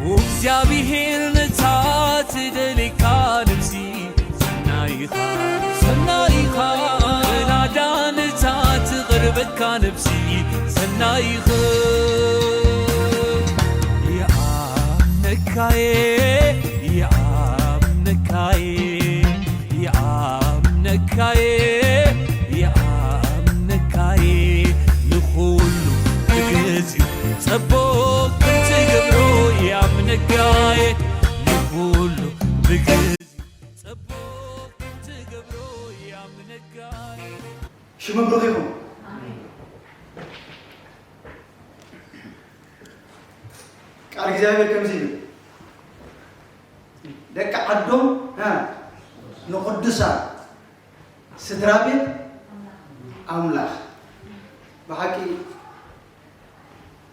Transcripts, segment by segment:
እግዚኣብሔር ነታ ትደልየካ ነፍሲ ሰናይኻ፣ ሰናይኻ። ናዳ ነታ ትቕርበካ ነፍሲ ሰናይኻ። ይኣምነካየ፣ ይኣምነካየ፣ ይኣምነካየ፣ ይኣምነካየ። ንኹሉ ብግዜኡ ጸቡቕ ክትገብሮ ይኣምነካየ። ንኹሉ ብግዜኡ ጸቡቕ ክትገብሮ ይኣምነካየ። ሽሙ ብሩኽ ይኹን። ቃል እግዚኣብሔር ከምዚ ይብል፣ ደቂ ዓዶም፣ እ፣ ንቕዱሳን ስድራ ቤት ኣምላኽ። ብሓቂ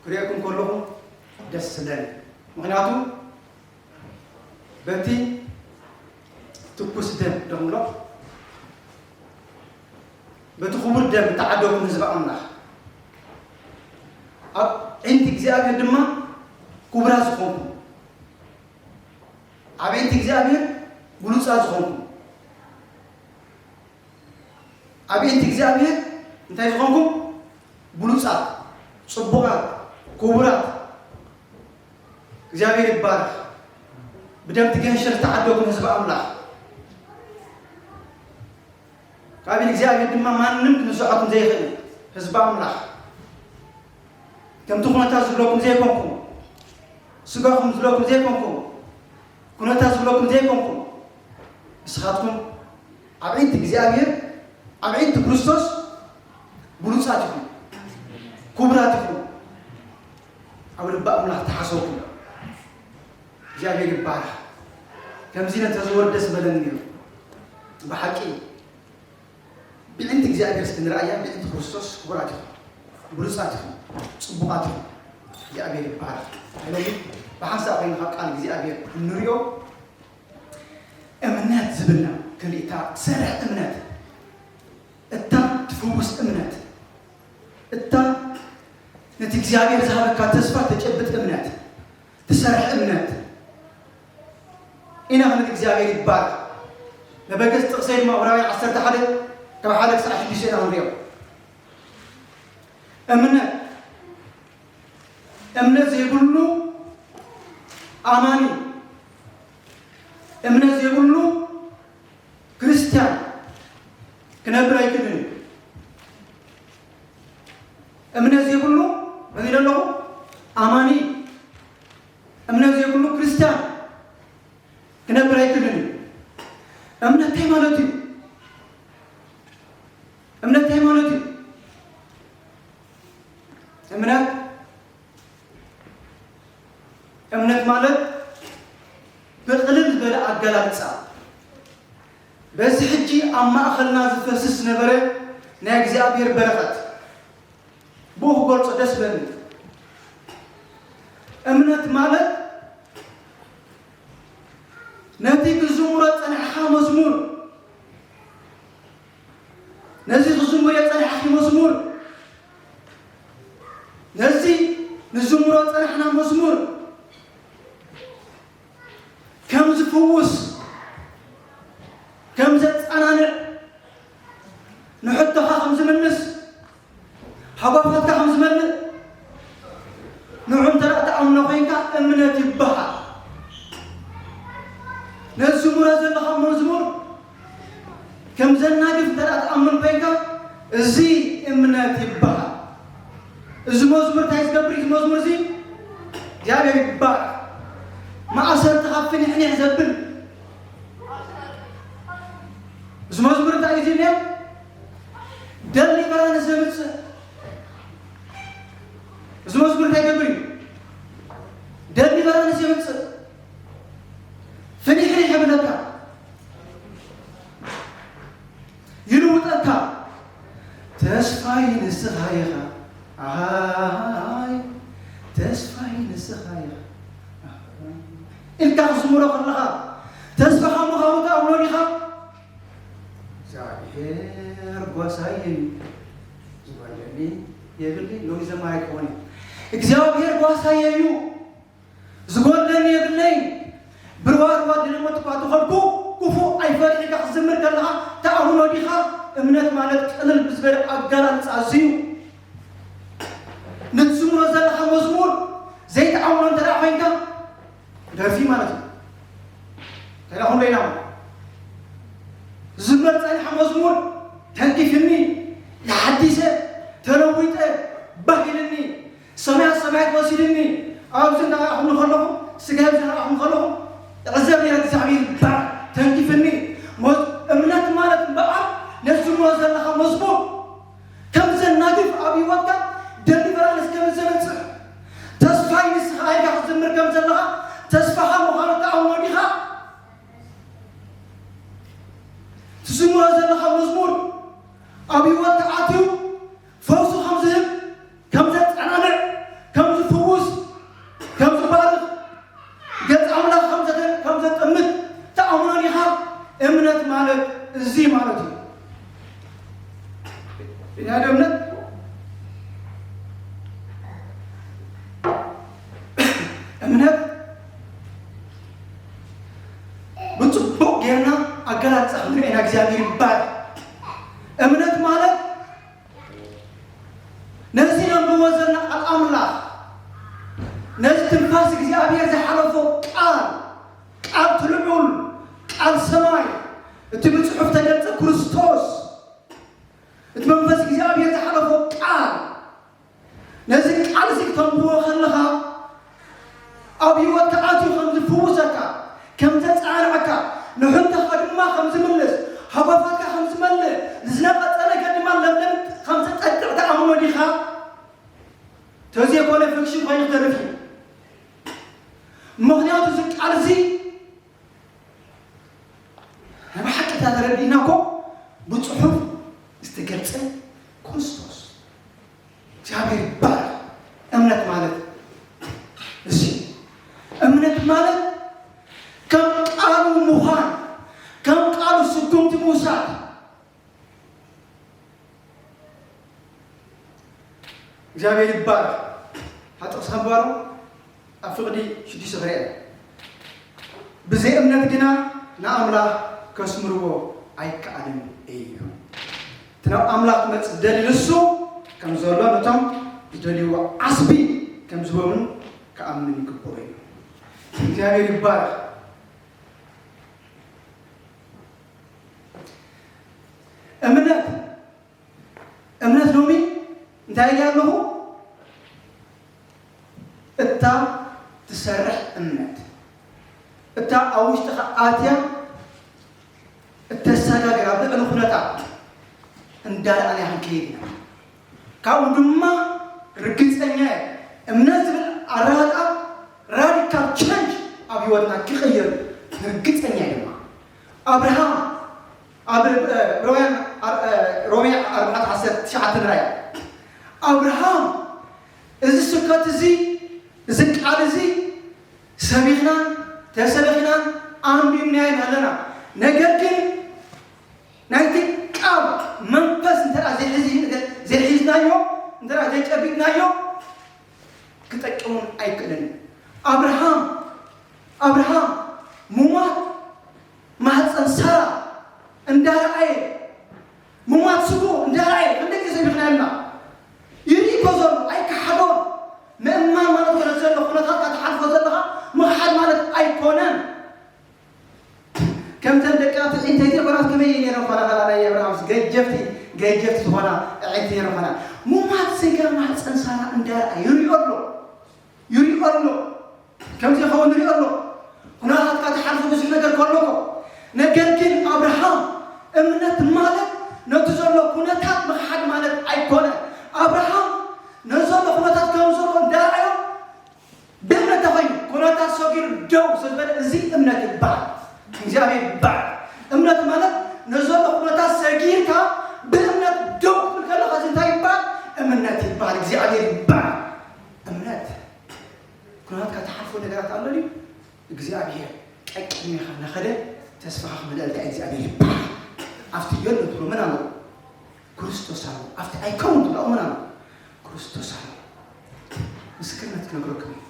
ክሪኤኩም ከለኹ ደስ ዝብለኒ። ምኽንያቱ በቲ ትኩስ ደም ዶ ንብሎ፣ በቲ ክቡር ደም እተዓደኩም ህዝቢ ኣምላኽ፣ ኣብ ኣዒንቲ እግዚኣብሔር ድማ ክቡራት ዝኾንኩም፣ ኣብ ኣዒንቲ እግዚኣብሔር ብሉጻት ዝኾንኩም፣ ኣብ ኣዒንቲ እግዚኣብሔር እንታይ ዝኾንኩም? ብሉጻት፣ ጽቡቓት፣ ክቡራት። እግዚኣብሔር ይባረኽ። ብደም እቲ ገንሸል ዝተዓደኩም ህዝቢ ኣምላኽ፣ ካብ ኢድ እግዚኣብሔር ድማ ማንም ክንስዖኩም ዘይኽእል ህዝቢ ኣምላኽ፣ ከምቲ ኩነታት ዝብለኩም ዘይኮንኩም፣ ስጋኹም ዝብለኩም ዘይኮንኩም፣ ኩነታት ዝብለኩም ዘይኮንኩም፣ ንስኻትኩም ኣብ ኣዒንቲ እግዚኣብሔር፣ ኣብ ኣዒንቲ ክርስቶስ ብሉጻት ኢኹም፣ ክቡራት ኢኹም። ኣብ ልቢ ኣምላኽ ተሓሰብኩም። እግዚኣብሔር ይባረኽ። ከምዚ ኢለ እንተዝወርድ ደስ በለኒ ነይሩ። ብሓቂ ብዕንቲ እግዚኣብሔር እስኪ ንርኣያ፣ ብዕንቲ ክርስቶስ ክቡራት ኢኹም፣ ብሉጻት ኢኹም፣ ጽቡቓት ኢኹም። እግዚኣብሔር ይባረኽ። ስለዚ ብሓንሳእ ኮይኑ ካብ ቃል እግዚኣብሔር እንሪኦ እምነት ዝብልና ክልኢታ ትሰርሕ እምነት፣ እታ ትፍውስ እምነት፣ እታ ነቲ እግዚኣብሔር ዝሃበካ ተስፋ ተጨብጥ እምነት፣ ትሰርሕ እምነት ኢና ክንብል እግዚኣብሔር ይባረኽ። መበገሲ ጥቕሰይ ድማ ዕብራውያን ዓሰርተ ሓደ ካብ ሓደ ክሳዕ ሽዱሽተ ኢና ክንሪኦ። እምነት፣ እምነት ዘይብሉ ኣማኒ፣ እምነት ዘይብሉ ክርስትያን ክነብር ኣይክእልን እዩ። እምነት ዘይብሉ መን ኢለ ኣለኹ? ኣማኒ። እምነት ዘይብሉ ክርስትያን ክነብር ኣይክእልን እዩ። እምነት እንታይ ማለት እዩ? እምነት እንታይ ማለት እዩ? እምነት፣ እምነት ማለት ብቕልል ዝበለ ኣገላልጻ፣ በዚ ሕጂ ኣብ ማእኸልና ዝፈስስ ዝነበረ ናይ እግዚኣብሔር በረኸት፣ ብኡ ክገልጾ ደስ በኒ። እምነት ማለት ነቲ ክዝምሮ ጸናሕኻ መዝሙር፣ ነዚ ክዝምሮ ጸናሕኺ መዝሙር፣ ነዚ ንዝምሮ ጸናሕና መዝሙር ከም ዝፍውስ፣ ከም ዘጸናንዕ፣ ንሕቶኻ ከም ዝምልስ፣ ሃጓፋትካ ከም ዝመልእ፣ ንዑ እንተ ደኣ ትኣምኖ ኮይንካ እምነት ይበሃል። ነዚ ዝምሮ ዘለኻ መዝሙር ከም ዘናግፍ እንተ ደኣ ትኣምን ኮይንካ፣ እዚ እምነት ይበሃል። እዚ መዝሙር እንታይ ዝገብር እዩ? እዚ መዝሙር እዚ እግዚኣብሔር ይባረኽ። ማእሰርትኻ ፍንሕንሕ ዘብል እዚ መዝሙር እንታይ እዩ ዝብል? ደሊቨራንስ ዘምጽእ። እዚ መዝሙር እንታይ ይገብር እዩ? ደሊቨራንስ የምጽእ። ፍንሕንሕ የብለካ። ይልውጠካ። ተስፋይ ንስኻ ኢኻ። ኣይ፣ ተስፋይ ንስኻ ኢኻ። ኢልካ ክዝምሮ ከለኻ፣ ተስፋኻ ምዃኑ ትኣምኖ ዲኻ? እግዚኣብሔር ጓሳይ እዩ፣ ዝጎድለኒ የብለይን። ሎሚ ዘማሪ ክኾን እዩ። እግዚኣብሔር ጓሳይ እዩ፣ ዝጎድለኒ የብለይን። ብርባርባ ድነ ሞት እኳ ተኸድኩ፣ ክፉእ ኣይፈርሕ ኢልካ ክትዝምር ከለኻ፣ ተኣምኖ ዲኻ? እምነት ማለት ቅልል ብዝበለ ኣገላልጻ እዚ እዩ። ንትዝምሮ ዘለኻ መዝሙር ዘይትኣምኖ እንተ ደኣ ኮይንካ፣ ደርፊ ማለት እዩ። እንታይ ደኣ ክንብሎ ኢና? ዝዝመር ጸኒሐ መዝሙር፣ ተንኪፍኒ፣ ተሓዲሰ፣ ተለዊጠ፣ ባህ ኢልኒ፣ ሰማያት ሰማያት ወሲድኒ፣ ኣብዚ እናረኣኹኒ ከለኹ፣ ስጋይ ኣብዚ እናረኣኹኒ ከለኹ፣ እዕዘብ ነይረ፣ እግዚኣብሔር ይባረክ፣ ተንኪፍኒ። ሞ-፣ እምነት ማለት እምበኣር ነዚ ትዝምሮ ዘለኻ መዝሙር ከም ዘናግፍ ኣብ ህይወትካ ደሊቨራንስ ከም ዘምጽእ፣ ተስፋይ ንስኻ ኢልካ ክትዝምር ከም ዘለኻ፣ ተስፋኻ ምዃኑ ትኣምኖ ዲኻ? ትዝምሮ ዘለኻ መዝሙር ኣብ ህይወትካ ኣትዩ ፈውሲ ከም ዝህብ፣ ከም ዘጸናንዕ፣ ከም ዝፍውስ፣ ከም ዝባርኽ፣ ገጽ ኣምላኽ ከም ዘተ-፣ ከም ዘጠምት ትኣምኖ ዲኻ? እምነት ማለት እዚ ማለት እዩ። እንታይ ዶ እምነት? እምነት ብጽቡቕ ጌርና ኣገላልጻ ክንርኢ ኢና። እግዚኣብሔር ይባረክ። እምነት ማለት ነዚ ነንብቦ ዘለና ቃል ኣምላኽ፣ ነዚ ትንፋስ እግዚኣብሔር ዝሓለፎ ቃል፣ ቃል እቲ ልዑል፣ ቃል ሰማይ፣ እቲ ብጽሑፍ ተገልጸ ክርስቶስ፣ እቲ መንፈስ እግዚኣብሔር ዝሓለፎ ቃል፣ ነዚ ቃል እዚ ክተንብቦ ከለኻ፣ ኣብ ህይወትካ ኣትዩ ከም ዝፍውሰካ፣ ከም ዘጸናንዓካ፣ ንሕቶኻ ድማ ከም ዝምልስ፣ ሃጓፋትካ ከም ዝመልእ፣ ንዝነቐጸ ነገር ድማ ለምለም ከም ዘጠጥዕ ትኣምኖ ዲኻ? ተዘይኮነ ፊክሽን ኮይኑ ክተርፍ እዩ። ምኽንያቱ እዚ ቃል እዚ ናይ ብሓቂ እንተ ተረዲእና እኮ ብጽሑፍ ዝተገልጸ ክርስቶስ። እግዚኣብሔር ይባረክ። እምነት ማለት እዚ፣ እምነት ማለት ከም ቃሉ ምዃን፣ ከም ቃሉ ስጉምቲ ምውሳድ። እግዚኣብሔር ይባረክ። ሓጥቕስ ከምባሩ ኣብ ፍቕዲ ሽዱሽተ ክርኤ፣ ብዘይ እምነት ግና ንኣምላኽ ከስምርዎ ኣይከኣልን እዩ። እቲ ናብ ኣምላኽ ክመጽእ ዝደሊ ንሱ ከም ዘሎ ነቶም ዝደልይዎ ዓስቢ ከም ዝህቦምን ክኣምን ይግብኦ እዩ። እግዚኣብሔር ይባረክ። እምነት፣ እምነት ሎሚ እንታይ ኢለ ኣለኹ? እታ ትሰርሕ እምነት፣ እታ ኣብ ውሽጥኻ ኣትያ እተሰጋግር፣ ኣብ ልዕሊ ኩነታት እንዳረኣናያ ክንከይድ ኢና። ካብኡ ድማ ርግጸኛ እየ፣ እምነት ዝብል ኣረዳድኣ ራዲካል ቸንጅ ኣብ ህይወትና ክቕየር ርግጸኛ እየ ድማ። ኣብርሃም ኣብ፣ እ፣ ሮሜ፣ እ፣ ሮሜ ኣርባዕተ ዓሰርተ ትሽዓተ ንርኣይ። ኣብርሃም እዚ ስብከት እዚ፣ እዚ ቃል እዚ ሰቢኽናን ተሰቢኽናን ኣንቢብናዮን ኣለና። ነገር ግን ናይቲ ቃል መንፈስ እንተ ደኣ ዘይሕዚ-፣ ዘይሒዝናዮ፣ እንተ ደኣ ዘይጨቢጥናዮ ክጠቅም እውን ኣይክእልን እዩ። ኣብርሃም፣ ኣብርሃም ሙማት ማህፀን ሳራ እንዳረኣየ፣ ሙማት ስግኡ እንዳረኣየ፣ ክንደይ ግዜ ሰሚዕና ኢና። ይርኢ እኮ ዘሎ፣ ኣይከሓዶን። ምእማን ማለት እኮ ነቲ ዘሎ ኩነታት ክትሓልፎ ዘለኻ ምኽሓድ ማለት ኣይኮነን። ከምተን ደቂ ኣዕንተይቲ ዘይኮናስ ከመይ እየን ነይረን ኾና፣ ኸላ ናይ ኣብርሃምስ ገጀፍቲ፣ ገጀፍቲ ዝኾና ኣዕንቲ ነይረን ኾና። ሙማት ስጋ ማህፀን ሳራ እንዳረኣ ይሪኦ ኣሎ፣ ይሪኦ ኣሎ። ከምዚ ይኸውን ይሪኦ ኣሎ። ኩነታትካ ትሓልፎ ብዙሕ ነገር ከሎ እኮ። ነገር ግን ኣብርሃም እምነት ማለት ነቲ ዘሎ ኩነታት ምኽሓድ ማለት ኣይኮነ። ኣብርሃም ነዘሎ ኩነታት ከም ዘሎ እንዳረኣዮ ብእምነት ተኾይኑ ኩነታት ሰጊሩ ደው ስለ ዝበለ እዚ እምነት ይበሃል። እግዚኣብሔር ይበሃል። እምነት ማለት ነዘሎ ኩነታት ሰጊርካ ብእምነት ደው ክትብል ከለኻ እዚ እንታይ ይበሃል? እምነት ይበሃል። እግዚኣብሔር ይበሃል። እምነት ኩነታት ካብ ትሓልፎ ነገራት ኣሎ ድዩ? እግዚኣብሔር ቀቅድሜኻ እናኸደ ተስፋኻ ክመልአልካ እግዚኣብሔር ይበሃል። ኣብቲ የሎ ትብሎ መን ኣሎ? ክርስቶስ ኣሎ። ኣብቲ ኣይከውን ትብሎ መን ኣሎ? ክርስቶስ ኣሎ። ምስክርነት ክነግረኩም እዩ።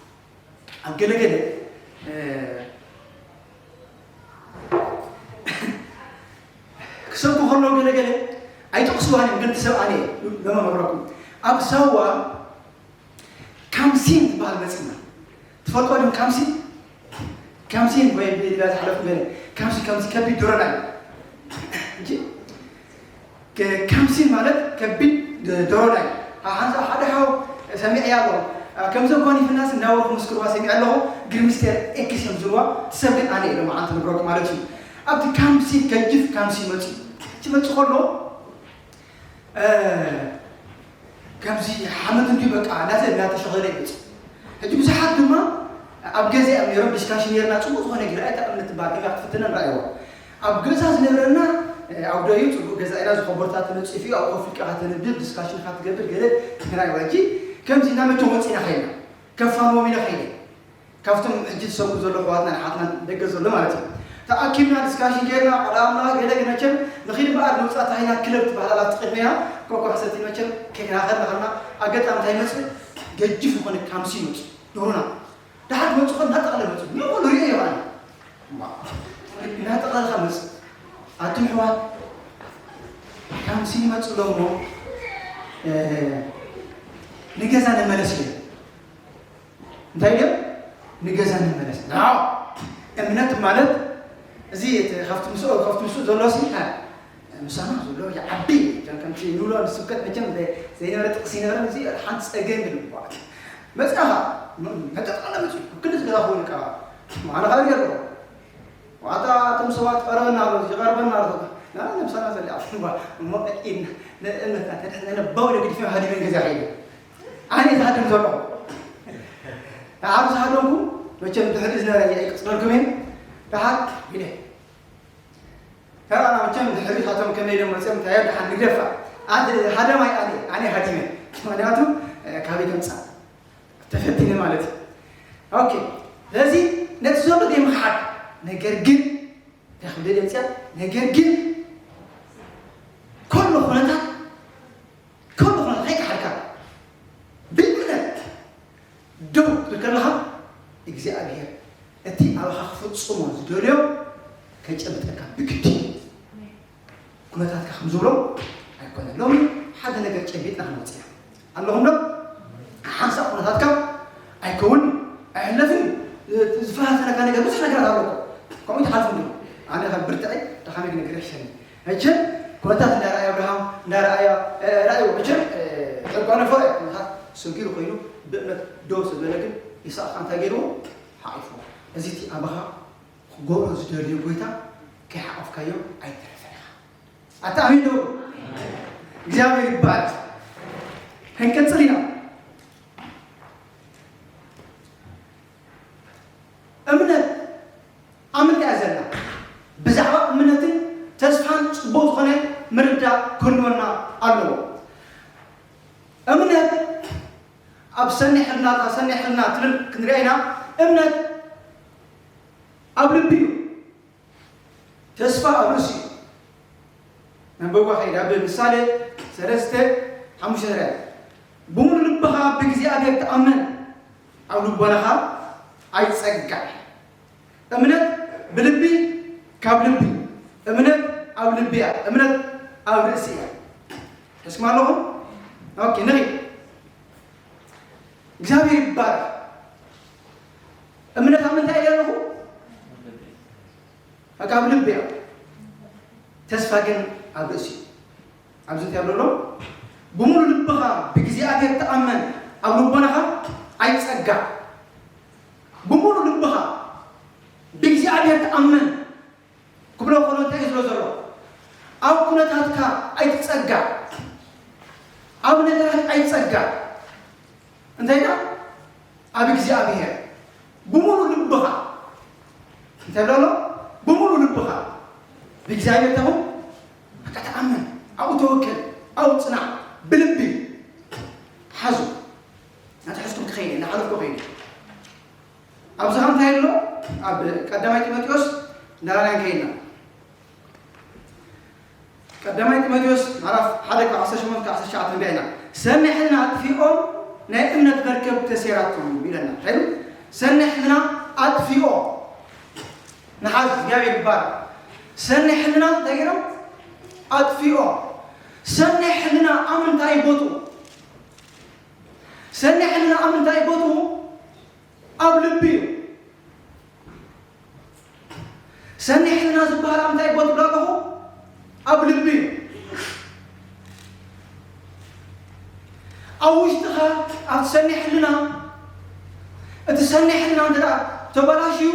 ኣብ ገለገለ ክሰብኩ ከሎ ገለገለ ኣይጠቕስዋን እዮም፣ ግን ትሰብኣኒ እየ። ለመ ነግረኩም ኣብ ሳዋ ካምሲን ትበሃል መፂና። ትፈልጦ ድም ካምሲን? ካምሲን ወይ ብኢድጋ ዝሓለፍ ገለ ካምሲ ከምዚ ከቢድ ዶሮና እዩ እንጂ። ከ- ካምሲን ማለት ከቢድ ዶሮና እዩ። ሓንሳ ሓደ ሓው ሰሚዐ ኣሎ። ከምዚ ጓኒ ፍናስ እንዳወርኩ ምስክርዋ ሰሚዐ ኣለኹ። ግርሚስቴር ኤክስ እዮም ዝርዋ ትሰብ ግን ኣነ ኢሎም ዓንተ ንብረኩ ማለት እዩ። ኣብቲ ካምሲን ከጅፍ ካምሲ መፅዩ። እቲ መፅእ ከሎ ከምዚ ሓመድ እንዲ በቃ እናተ እናተሸኸለ ይመፅ። ሕጂ ብዙሓት ድማ ኣብ ገዛ እዮም ነይሮም። ዲስካሽን ነርና ፅቡቅ ዝኾነ ጊራ እታ እምነት ትበሃል ዲጋ ክትፍትነን ረኣይዋ። ኣብ ገዛ ዝነበረና ኣብ ደዩ ፅቡቅ ገዛ ኢና። ዝኸቦርታ ተነፂፉ ኣብ ኮፍ ኢልካ ከተንብብ ዲስካሽን ካ ትገብር ገለ። ራይዋ እንጂ ከምዚ እናመቸ ወፂና ኸይና ከፋንዎም ኢለ ኸይደ ካብቶም ሕጂ ዝሰብኩ ዘሎ ኣሕዋትና ኣሓትና ደገ ዘሎ ማለት እዩ። ተኣኪብና ዲስካሽን ጌርና ቃል ኣምላኽ ገለ ግን መቸም ንኺድ እምበኣር ንውፃእ ታሂና ክለብ ትበሃል ኣላ ትቕድመያ ኮኳ ሰቲ መቸም ኬክና ኸድና ኸድና ኣጋጣሚ እንታይ ይመፅእ ገጅፍ ዝኾነ ካምሲ ይመፁ ዶሮና ድሓር መፅኾ እናጠቕለ መፁ ንኹሉ ሪኦ የባና እናጠቕለ ኸ መፅእ ኣቱም ኣሕዋት ካምሲ ይመፅእ ሎሞ ንገዛ ንመለስ ኢለ እንታይ ድም ንገዛ ንመለስ ና እምነት ማለት እዚ እቲ ካብቲ ምስኡ ካብቲ ምስኡ ዘሎ ሲ ምሳና ዘሎ ይዓቢ ከምቲ ንብሎ ንስብከት መቸም ዘይነበረ ጥቕሲ ይነበረ እዚ ሓንቲ ፀገም ይብል መፅኣኻ መጠቃለ መፅኡ ክልስ ገዛ ክውን ቃ ማዕና ካብ ኣለዎ ዋታ እቶም ሰባት ቀረበና ኣሎ ይቐርበና ኣሎ ና ነብሳና ዘለ ኣፍዋ እሞ ቀቂን ንእምነትና ተድሕነነ በው ኢለ ግድፊ ሃዲመን ገዛ ከይደ ኣነ ዝሃድም ዘለኹ ንዓብ ዝሃደምኩ መቸም ድሕሪ ዝነበረ ይቅፅለልኩም እየ ደሓር ኢለ ተራና መቸም ድሕሪ ካቶም ከመይ ኢሎም መፅኦም እንታይ ደሓር ንግደፋ ኣነ ሃደማይ ኣነ ኣነ ሃዲመ ምክንያቱ ካበይ ከምፃ ተፈቲነ ማለት እዩ ኦኬ ስለዚ ነቲ ዘሎ ዘይምክሓድ ነገር ግን እንታይ ክብል ደልየ መፅያ ነገር ግን ከሎ ኩነታት ከሎ ኩነታት ከይከሓድካ ብእምነት ደው ክትብል ከለኻ እግዚኣብሔር እቲ ኣባኻ ክፍፅሞ ዝደልዮ ከይጨብጠካ ብግዲ ኩነታትካ ከም ዝብሎ ኣይኮነን ሎሚ ሓደ ነገር ጨቢጥና ክንወፅእ ኢና ኣለኹም ዶ ሓንሳእ ኩነታትካ ኣይከውን ኣይሕለፍን ዝፈታተነካ ነገር ብዙሕ ነገራት ኣለኮ ከምኡ ትሓልፉ ዶ ኣነ ካብ ብርትዐይ ደኻመይ ክነግር ይሕሸኒ መቸም ኩነታት እንዳረኣየ ኣብርሃም እንዳረኣየ ረኣዩ መቸም ዘጓነፈ ኩነታት ሰጊሩ ኮይኑ ብእምነት ደው ስለ ዝበለ ግን ይስሐቅ እንታይ ገይርዎ ሓቂፍዎ እዚ እቲ ኣባኻ ክገብሮ ዝደልዮ ጎይታ ከይሓቆፍካዮ ኣይትረፈን ኢኻ ኣታ ኣሜን ዶ እግዚኣብሔር ይባል ክንቀፅል ኢና እምነት ኣብ ምንታይ እያ ዘላ ብዛዕባ እምነትን ተስፋን ፅቡቅ ዝኾነ ምርዳእ ክህልወና ኣለዎ እምነት ኣብ ሰኒ ሕልና ሰኒ ሕልና ትብል ክንሪኣ ኢና እምነት ኣብ ልቢ እዩ ተስፋ ኣብ ርእሲ እዩ መንበብዋ ከይዳ ብምሳሌ ሰለስተ ሓሙሽተ ንሪኣ ብሙሉ ልብኻ ብእግዚኣብሔር ተኣመን ኣብ ልቦናኻ ኣይፀጋዕ እምነት ብልቢ ካብ ልቢ እምነት ኣብ ልቢ እያ እምነት ኣብ ርእሲ እያ ሕስማ ኣለኹም ኦኬ ንኺድ እግዚኣብሔር ይባረክ እምነት ኣብ ምንታይ እያ ኣለኹ ካብ ልቢ እያ ተስፋ ግን ኣብ ርእሲ ኣብዚ እንታይ ኣሎ ብሙሉ ልብኻ ብእግዚኣብሔር ተኣመን ኣብ ልቦናኻ ኣይፀጋዕ ብሙሉ ልብኻ ብእግዚኣብሔር ተኣመን ክብሎ ከሎ እንታይ እዩ ዝብሎ ዘሎ ኣብ ኩነታትካ ኣይትፀጋዕ ኣብ ነገራት ኣይትፀጋዕ እንታይ ዳ ኣብ እግዚኣብሔር ብሙሉ ልብኻ እንታይ ብሎ ኣሎ ብሙሉ ልብኻ ብእግዚኣብሔር ተኹን በቃ ተኣመን ኣብኡ ተወከል ኣብኡ ፅናዕ ብልቢ ሓዙ ናትሕዝኩም ክኸይነ እናሓለፍኩ ኸይነ ኣብዚ ኸ እንታይ ኣሎ ኣብ ቀዳማይ ጢሞቴዎስ እንዳራናይ ከይድና ቀዳማይ ጢሞቴዎስ ምዕራፍ ሓደ ካብ ዓሰርተ ሸሞንተ ካብ ዓሰርተ ትሽዓተ ንሪኣ ኢና። ሰኒ ሕልና ኣጥፊኦም ናይ እምነት መርከብ ተሴራቶም ኢለና። እንታይ ኢሉ? ሰኒ ሕልና ኣጥፊኦም። ንሓዝ እግዚኣብሔር ይባረክ። ሰኒ ሕልና እንታይ ገይሮም? ኣጥፊኦም። ሰኒ ሕልና ኣብ ምንታይ ቦትኡ? ሰኒ ሕልና ኣብ ምንታይ ቦትኡ? ኣብ ልቢ እዩ። ሰኒ ሕልና ዝበሃል ኣብ ምንታይ ቦትኡ ኣለኹ? ኣብ ልቢ እዩ። ኣብ ውሽጥኻ ኣብቲ ሰኒ ሕልና፣ እቲ ሰኒ ሕልና እንተ ደኣ ተበላሽዩ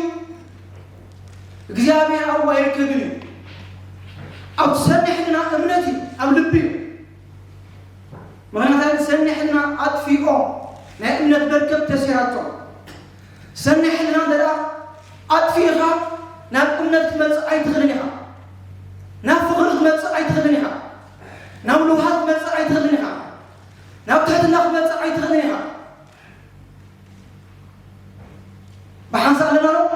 እግዚኣብሔር ኣብኡ ኣይርከብን እዩ። ኣብቲ ሰኒ ሕልና እምነት እዩ፣ ኣብ ልቢ እዩ። ምኽንያቱ ሰኒ ሕልና ኣጥፊኦም ናይ እምነት መርከብ ተሲራቶም። ሰኒ ሕልና እንተ ደኣ ኣጥፊእኻ ናብ እምነት ክትመጽእ ኣይትኽእልን ኢኻ። ናብ ፍቕሪ ክትመጽእ ኣይትኽእልን ኢኻ። ናብ ልውሃት ክትመጽእ ኣይትኽእልን ኢኻ። ናብ ትሕትና ክትመጽእ ኣይትኽእልን ኢኻ። ብሓንሳእ ኣለና ዶ?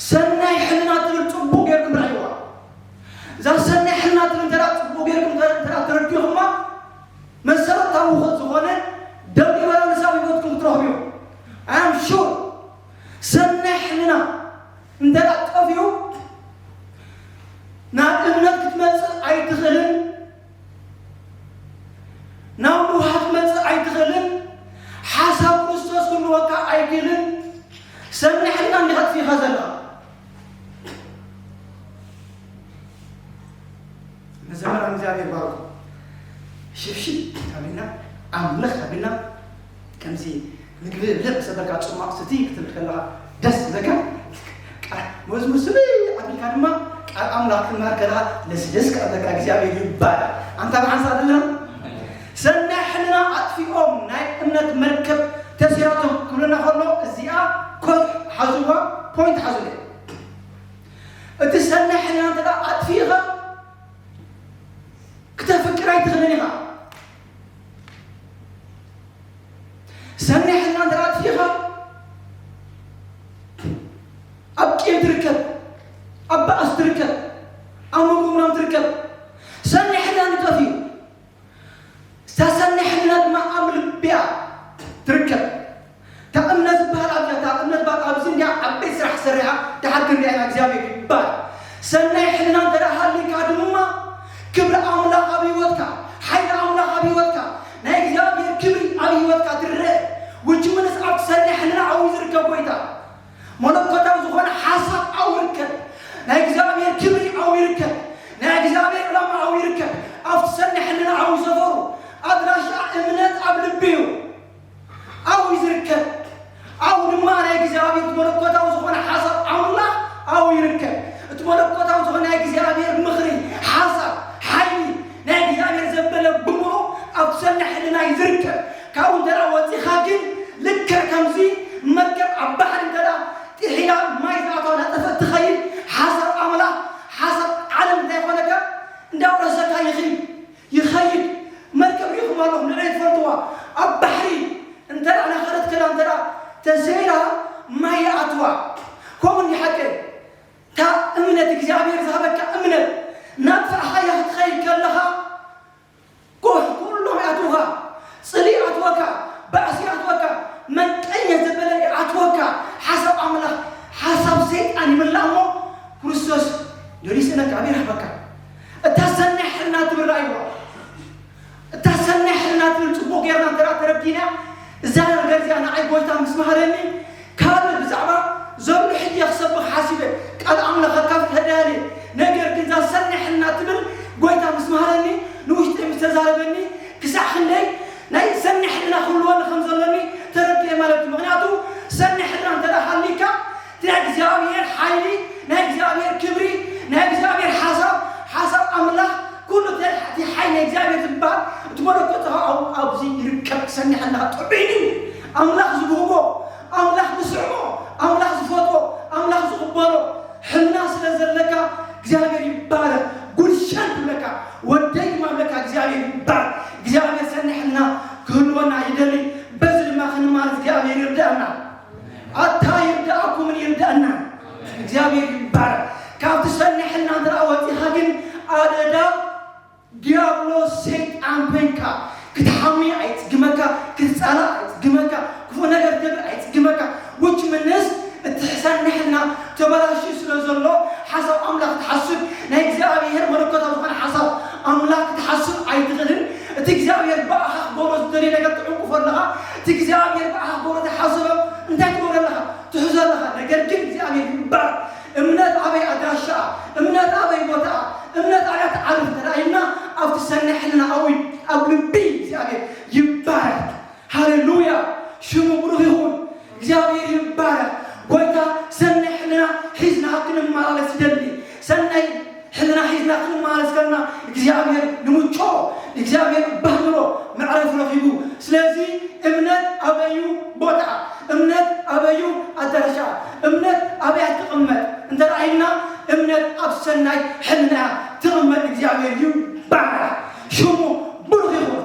ሰናይ ሕልና ትብል ጽቡቕ ጌርኩም ርኣይዋ። እዛ ሰናይ ሕልና ትብል እንተ ደኣ ጽቡቕ ጌርኩም እንተ ደኣ ተረዲኹማ፣ መሰረታዊ ዝኾነ ደሊቨራንስ ኣብ ህይወትኩም ክትረኽቡ እዮም። I am sure ሰናይ ሕልና እንተ ደኣ ጠፊኡ ናብ እምነት ክትመጽእ ኣይትኽእልን፣ ናብ ንውሃት ክትመጽእ ኣይትኽእልን፣ ሓሳብ ክርስቶስ ክህልወካ ኣይክእልን። ሰናይ ሕልና እንዲኻ ኣጥፊእኻ ዘለኻ። መዘምራን እግዚኣብሔር ባርኩ። ሽብሽብ ኣቢልና ኣምልኽ ኣቢልና ከምዚ ምግቢ ብልዕ ሰበካ ጽማቕ ስቲ ክትብል ከለኻ ደስ ዝብለካ ቃል መዝሙር ስለ ኣቢልካ ድማ ቃል ኣምላኽ ክትመሃር ከለኻ ለስለስ ክኣበካ እግዚኣብሔር ይባላል። ኣንታ ብሓንሳ ኣለና ሰናይ ሕልና ኣጥፊኦም ናይ እምነት መርከብ ተሲራቶም ክብለና ከሎ እዚኣ ኮት ሓዝዋ ፖይንት ሓዙለ እቲ ሰናይ ሕልና እንተ ኣጥፊእኻ ክተፍቅር ኣይትኽእልን ኢኻ። ሰናይ ሕልና እንተ ኣጥፊእኻ ኣብ ቂም ትርከብ፣ ኣብ ባእስ ትርከብ፣ ኣብ ምጉምናም ትርከብ። ሰናይ ሕልና ንጠፊኡ እታ ሰናይ ሕልና ድማ ኣብ ልብያ ትርከብ። እታ እምነት ዝበሃል ኣብዛ እታ እምነት በቃ ኣብዚ እንዲያ ዓበይቲ ስራሕ ሰሪሓ ድሓር ክንሪኣ ኢና እግዚኣብሔር ይባል። ሰናይ ሕልና እንተ ደኣ ሃሊካ ድማ ክብሪ ኣምላኽ ኣብ ህይወትካ፣ ሓይሊ ኣምላኽ ኣብ ህይወትካ፣ ናይ እግዚኣብሔር ክብሪ ኣብ ህይወትካ ትረአ። ውጅምንስ ኣብቲ ሰናይ ሕልና ዓብዩ ዝርከብ ጎይታ መለኮታዊ ዝኾነ ሓሳብ ዓው ይርከብ። ናይ እግዚኣብሔር ክብሪ ዓው ይርከብ። ናይ እግዚኣብሔር ዕላማ ዓው ይርከብ። ኣብቲ ሰኒ ሕልና ዓው ይሰፈሩ። ኣድራሻ እምነት ኣብ ልቢ እዩ። ዓው እዩ ዝርከብ። ዓው ድማ ናይ እግዚኣብሔር መለኮታዊ ዝኾነ ሓሳብ ኣምላኽ ዓው ይርከብ። እቲ መለኮታዊ ዝኾነ ናይ እግዚኣብሔር ምኽሪ፣ ሓሳብ፣ ሓይሊ ናይ እግዚኣብሔር ዘበለ ብምሉ ኣብቲ ሰኒ ሕልና እዩ ዝርከብ። ካብኡ እንተ ደኣ ወጺኻ ግን ልክዕ ከምዚ መርከብ ኣብ ባሕሪ እንተ ደኣ ጥሒላ ማይ ዝኣትዋ እናጠፈት ትኸይድ ሓሳብ ኣምላኽ ሓሳብ ዓለም እንታይ ይኾነካ እንዳውረሰካ ይኽይድ ይኸይድ መርከብ ሪኹም ኣለኹም ንዕይ ትፈልጥዋ ኣብ ባሕሪ እንተ ደኣ ናኸደት ከላ እንተ ደኣ ተሰይራ ማይ ይኣትዋ ከምኡ እንዲ ሓቀይ እታ እምነት እግዚኣብሔር ዝሃበካ እምነት ናብ ፍርሓያ ክትኸይድ ከለኻ ጎሕ ኩሎም ይኣትውኻ፣ ጽልኢ ይኣትወካ፣ ባእሲ ይኣትወካ፣ መንቀኛ ዘበለ ይኣትወካ። ሓሳብ ኣምላኽ ሓሳብ ሰይጣን ይምላእ እሞ ክርስቶስ ደሊስነካ ኣበይ ረኽበካ? እታ ሰናይ ሕልና ትብል ረኣይዋ። እታ ሰናይ ሕልና ትብል ጽቡቕ ጌርና እንተ ተረዲና እዛ ነገር እዚኣ ንዓይ ጎይታ ምስ መሃረኒ ካልእ ብዛዕባ ዘሎ ሕጂ ክሰብኽ ሓሲበ ቃል ኣምላኽ ኣካፍል ተዳልየ ነገር ግን እዛ ሰናይ ሕልና ትብል ጎይታ ምስ መሃረኒ ንውሽጢ ምስ ተዛረበኒ ክሳዕ ክንደይ ናይ ሰናይ ሕልና ክህልወኒ ከም ዘለኒ ተረዲኤ ማለት እዩ ምክንያቱ ሰናይ ሕልና እንተ ሃሊካ ናይ እግዚኣብሔር ሓይሊ ናይ እግዚኣብሔር ክብሪ ናይ እግዚኣብሔር ሓሳብ ሓሳብ ኣምላኽ ኩሉ እቲ ሓይሊ ናይ እግዚኣብሔር ዝበሃል እቲ መለኮት ኣብዚ ይርከብ ክሰኒ ኣለኻ ጥዑይ ድዩ ኣምላኽ ዝብህጎ ኣምላኽ ዝስዕሞ ኣምላኽ ዝፈትዎ ኣምላኽ ዝቕበሎ ሕልና ስለ ዘለካ እግዚኣብሔር ይባረክ ጉድሸን ትብለካ ወደይ ድማ ብለካ እግዚኣብሔር ይባረክ እግዚኣብሔር ሰኒ ሕልና ክህልወና ይደሊ በዚ ድማ ክንማር እግዚኣብሔር ይርዳእና ኣታ ይርዳእኩምን ይርዳእና እግዚኣብሔር ይባረክ ካብቲ ሰኒ ሕልና እንተ ወፂኻ ግን ኣደዳ ዲያብሎስ ሰይጣን ኮይንካ ክትሓሚ ኣይጽግመካ፣ ክትጻላእ ኣይጽግመካ፣ ክፉእ ነገር ክትገብር ኣይጽግመካ። Which means እቲ ሕሳን ንሕልና ተበላሽዩ ስለ ዘሎ ሓሳብ ኣምላኽ ትሓስብ፣ ናይ እግዚኣብሔር መለኮታዊ ዝኾነ ሓሳብ ኣምላኽ ክትሓስብ ኣይትኽእልን። እቲ እግዚኣብሔር ብኣኻ ክገብሮ ዝደልዮ ነገር ትዕንቅፎ ኣለኻ። እቲ እግዚኣብሔር ብኣኻ ክገብሮ ዝሓሰቦ እንታይ ትገብሮ ኣለኻ? ትሕዞ ኣለኻ። ነገር ግን እግዚኣብሔር ይባረክ። እምነት ኣበይ ኣድራሻኣ፣ እምነት ኣበይ ቦታኣ፣ እምነት ኣበይ ትዓርፍ እንተ ኢልና ኣብቲ ሰናይ ሕልና ኣዊ ኣብ ልቢ እግዚኣብሔር ይባረክ። ሃሌሉያ! ሽሙ ብሩኽ ይኹን። እግዚኣብሔር ይባረክ። ጎይታ ሰናይ ሕልና ሒዝና ክንመላለስ ይደሊ። ሰናይ ሕልና ሒዝና ክንመላለስ ከለና እግዚኣብሔር ንምቾ፣ እግዚኣብሔር ባህሎ መዕረፍ ረኺቡ። ስለዚ እምነት ኣበዩ ቦታ፣ እምነት ኣበዩ ኣዳራሻ፣ እምነት ኣበያ ትቕመጥ እንተ ኢልና እምነት ኣብ ሰናይ ሕልና ትቕመጥ። እግዚኣብሔር ይባረክ። ሽሙ ብሩኽ ይኹን።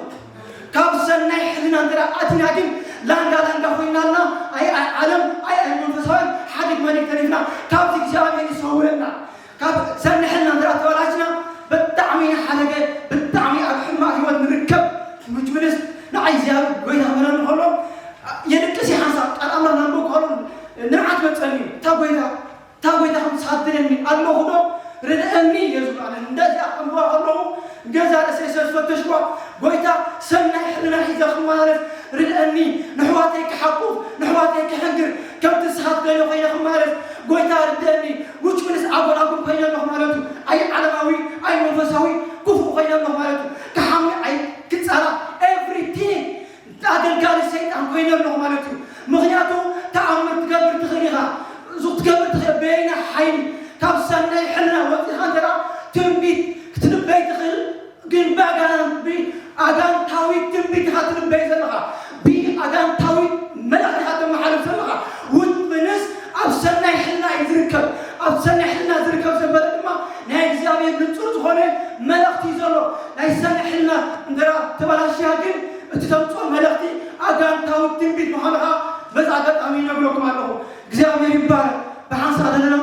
ካብ ሰናይ ሕልና እንተ ኣቲና ግን ላንጋ ላንጋ ኮይናልና ኣይ ኣይ ዓለም ኣይ ኣይ መንፈሳውያን ሓደ መሊክ ተሪፍና ካብቲ እግዚኣብሔር ይሰውረና። ካብ ሰናይ ሕልና እንተ ተበላሽና ብጣዕሚ ሓደገ ብጣዕሚ ኣብ ሕማቅ ህይወት ንርከብ። ምጅምርስ ንዓይ እግዚኣብሔር ጎይታ ክብለኒ ከሎ የልቅስ ይሓንሳ ቃል ኣምላኽ ናንበብ ከሎ ንብዓት መጸኒ እታ ጎይታ እታ ጎይታ ከም ትሳድረኒ ኣለኹ ዶ ርድአኒ እየ ዝብሎ ኣነ እንደዚኣ ከንብባ ከለኹ ገዛ ርእሰይ ስለ ዝፈተሽዋ ጎይታ ሰናይ ሕልና ሒዘ ክመላለስ ርድአኒ። ንሕዋተይ ክሓቁፍ ንሕዋተይ ክሕግር ከምቲ ንስኻ ትደልዮ ኮይነ ክመላለስ ጎይታ ርድአኒ። ውጭ ምንስ ኣጎላጉል ኮይነ ኣለኹ ማለት እዩ። ኣይ ዓለማዊ ኣይ መንፈሳዊ ክፉእ ኮይነ ኣለኹ ማለት እዩ። ክሓሚ ኣይ ክጻላ everything ኣገልጋሊ ሰይጣን ኮይነ ኣለኹ ማለት እዩ። ምኽንያቱ ተኣምር ትገብር ትኽእል ኢኻ። እዚ ክትገብር ትኽእል በየና ሓይሊ ካብ ሰናይ ሕልና ወፂኻ እንተ ትንቢት ክትንበይ ትኽእል ግን ብኣጋንንት ብኣጋንታዊ ትንቢት ኢኻ ትንበይ ዘለኻ። ብኣጋንታዊ መልእኽቲ ኢኻ ተመሓልፍ ዘለኻ። ውጥንስ ኣብ ሰናይ ሕልና እዩ ዝርከብ። ኣብ ሰናይ ሕልና ዝርከብ ዘበለ ድማ ናይ እግዚኣብሔር ንጹር ዝኾነ መልእኽቲ እዩ ዘሎ። ናይ ሰናይ ሕልና እንተ ተበላሽያ ግን እቲ ተምጽኦ መልእኽቲ ኣጋንታዊ ትንቢት ምዃኑ ኸዓ በዚ ኣጋጣሚ ይነግረኩም ኣለኹ። እግዚኣብሔር ይባረክ። ብሓንሳእ ዘለና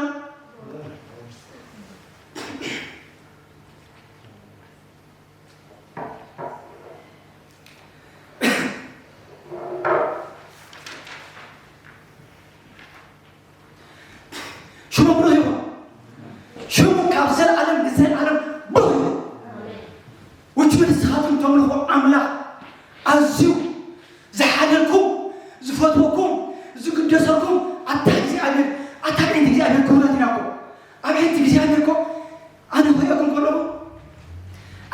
ሽሙ ብሩኽ ይኹን። ሽሙ ካብ ዘለኣለም ንዘለኣለም ብሩኽ ይኹን። ውጭ ንስኻትኩም ተምልኹ ኣምላኽ ኣዝዩ ዝሓደልኩም ዝፈትወኩም ዝግደሰኩም ኣታ እግዚኣብሔር ኣታ ቤት እግዚኣብሔር ክብረት ኢናኩም ኣብ ቤት እግዚኣብሔር ኮ ኣነ ክሪኦኩም ከለኹ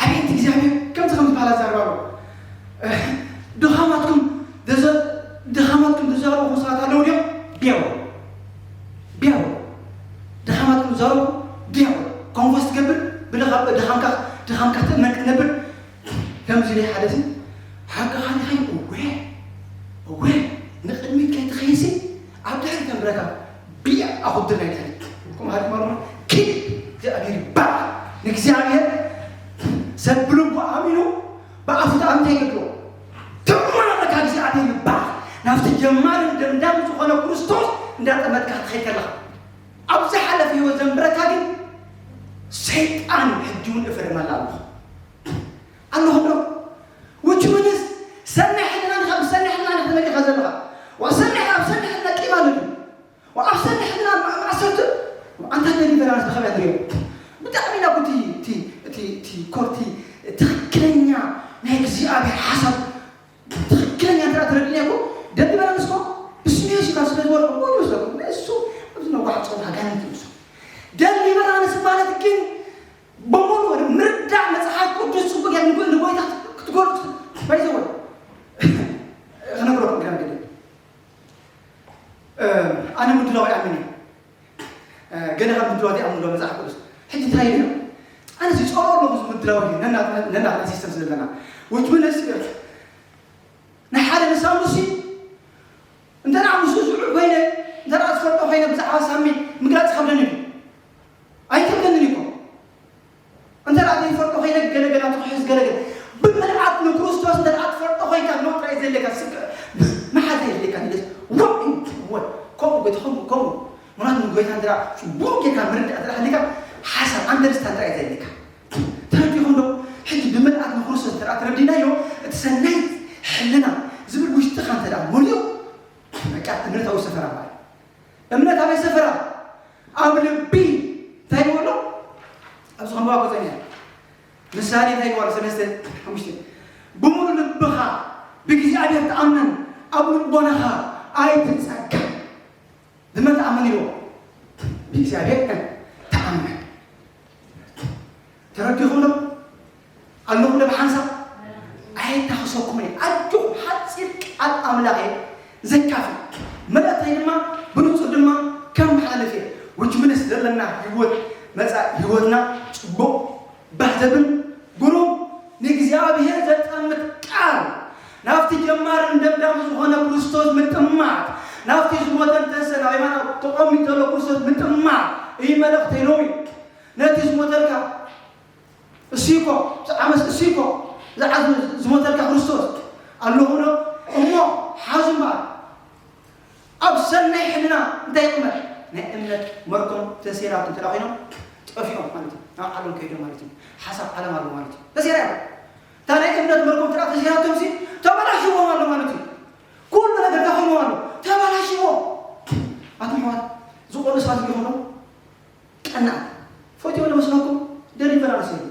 ኣቤት እግዚኣብሔር ከምዚ ከም ዝበሃል ኣዛርባ ኣሎ። ድኻማትኩም ዘዘ- ድኻማትኩም ዝዛረቡ ሰባት ኣለዉ ድዮም? ቢያው ቢያው ድኻማትኩም ዝዛረቡ ቢያው ኮንፈስ ትገብር ብድኻ ድኻምካ ድኻምካ ትእመን ክትነብር ከምዚ ኢለ ሓደ ሲ ሓቅኻ ዲኻ እወ እወ ንቕድሚት ከይትኸይሲ ኣብ ድሕሪት ተንብረካ ብያ ኣኹድር ናይ ድሕሪት ከምኡ ሃልኩም ኣለኹ ኪድ እግዚኣብሔር ይባል ንእግዚኣብሔር ሰብ ብልቡ ኣሚኑ ብኣፉ ተኣምተ ይገብሮ ተማመካ እግዚኣብሔር ይባል ናብቲ ጀማርን ደምዳም ዝኾነ ክርስቶስ እንዳጠመጥካ ክትኸይድ ከለኻ ኣብ ዝሓለፈ ህይወት ዘንብረካ ግን ሰይጣን ሕጂ እውን እፈርመላ ኣለኹ ኣለኹ ዶ ውጭ ምንስ ሰናይ ሕልና ንኻ ብሰናይ ሕልና ንኻ ተመሊኻ ዘለኻ ወሰናይ ኣብ ሰናይ ሕልና ቂም ኣለኒ ወኣብ ሰናይ ሕልና ማእሰርቱ ኣንታ ደሊቨራንስ ብኸመይ ንሪኦ ብጣዕሚ ኢና እቲ እቲ እቲ ኮርቲ ትኽክለኛ ናይ እግዚኣብሔር ሓሳብ ትኽክለኛ እንተ ተረድእኒ እኮ ደሊቨራንስ እኮ ብስሜት ካብ ስለ ዝበልኩ እኮ ይወስደኩም እሱ ኣብዚ ነጓሕ ፆም ኣጋንንቲ ይወስዱ ደሊቨራንስ ማለት ግን ብምሉእ ምርዳእ መፅሓፍ ቅዱስ ፅቡቅ ያ ንጎይታ ክትጎርፅ ባይዘወ ክነግረኩም ግዳም ግደ ኣነ ምድላው ይኣምን እዩ ገለ ካብ ምድላዋት ይኣምን ዶ መፅሓፍ ቅዱስ ሕጂ እንታይ ኢሉ ኣነ ዝፀልኦ ኣለኹ እዚ ምድላው ነናትና ሲስተም ስለለና ውጭ ምንስ ናይ ሓደ ንሳሙሲ እንተ ምስ ዝዑል ኮይነ እንተ ዝፈልጦ ኮይነ ብዛዕባ ሳሚ ምግላፅ ከብደኒ እዩ ኣይከብደንን እኮ እንተ ዘይፈልጦ ኮይነ ገለገላ ትኽሕስ ገለገለ ብምልኣት ንክርስቶስ እንተ ትፈልጦ ኮይንካ ኖ ጥራይ ዘለካ ስክ መሓተ የድልየካ ንደስ ወ ወ ከምኡ ጎይታ ከምኡ ከምኡ ምናት ንጎይታ እንተ ጽቡቅ ጌርካ ምርዳእ እንተ ሃሊካ ሓሳብ ኣንደርስታንድ ጥራይ ዘለካ ተረዲኹም ዶ ሕጂ እንታይ ይብሉ? ሰለስተ ሓሙሽተ፣ ብምሉእ ልብኻ ብእግዚኣብሔር ተኣመን፣ ኣብ ልቦናኻ ኣይትጸጋ። ብመን ተኣመን ኢልዎ? ብእግዚኣብሔር ተኣመን። ተረዲኹም ዶ? ኣለኹም ዶ ብሓንሳብ? ኣየታኽሰኩም እየ። ኣጆኹም፣ ሓፂር ቃል ኣምላኽ እየ ዘካፍል። መልእኽተይ ድማ ብንጹር ድማ ከመሓላልፍ እየ። ውጅምንስ ዘለና ህይወት፣ መጻኢ ህይወትና ጽቡቕ፣ ባህ ዘብል፣ ግሩም፣ ንእግዚኣብሔር ዘጠምት ቃል፣ ናብቲ ጀማርን ደምዳሚ ዝኾነ ክርስቶስ ምጥማት፣ ናብቲ ዝሞተን ተሰ-፣ ናብ የማን ተቐሚጡ ዘሎ ክርስቶስ ምጥማት እዩ መልእኽተይ ሎሚ። ነቲ ዝሞተልካ እሱ እኮ፣ ዝዓመስ እሱ እኮ፣ ዝዓ-፣ ዝሞተልካ ክርስቶስ ኣለኹ ዶ? እሞ ሓዙ እምበኣር። ኣብ ሰናይ ሕልና እንታይ ይቕመጥ? ናይ እምነት መርኮም ተሰይራቱ እንተ ኮይኖም ጠፊኦም ማለት እዩ። ናብ ዓለም ከይዶም ማለት እዩ። ሓሳብ ዓለም ኣሎ ማለት እዩ። ተሰይራ እያ። እታ ናይ እምነት መርኮም ትራ ተሰይራቶም ሲ ተበላሽዎም ኣሎ ማለት እዩ። ኩሉ ነገር ተኾይኖም ኣሎ። ተበላሽዎም። ኣቶም ሕዋት፣ ዝኾኑ ሰባት ይኾኑ ቀናት። ፈትዮ ለመስለኩም ደሊቨራንስ እዩ።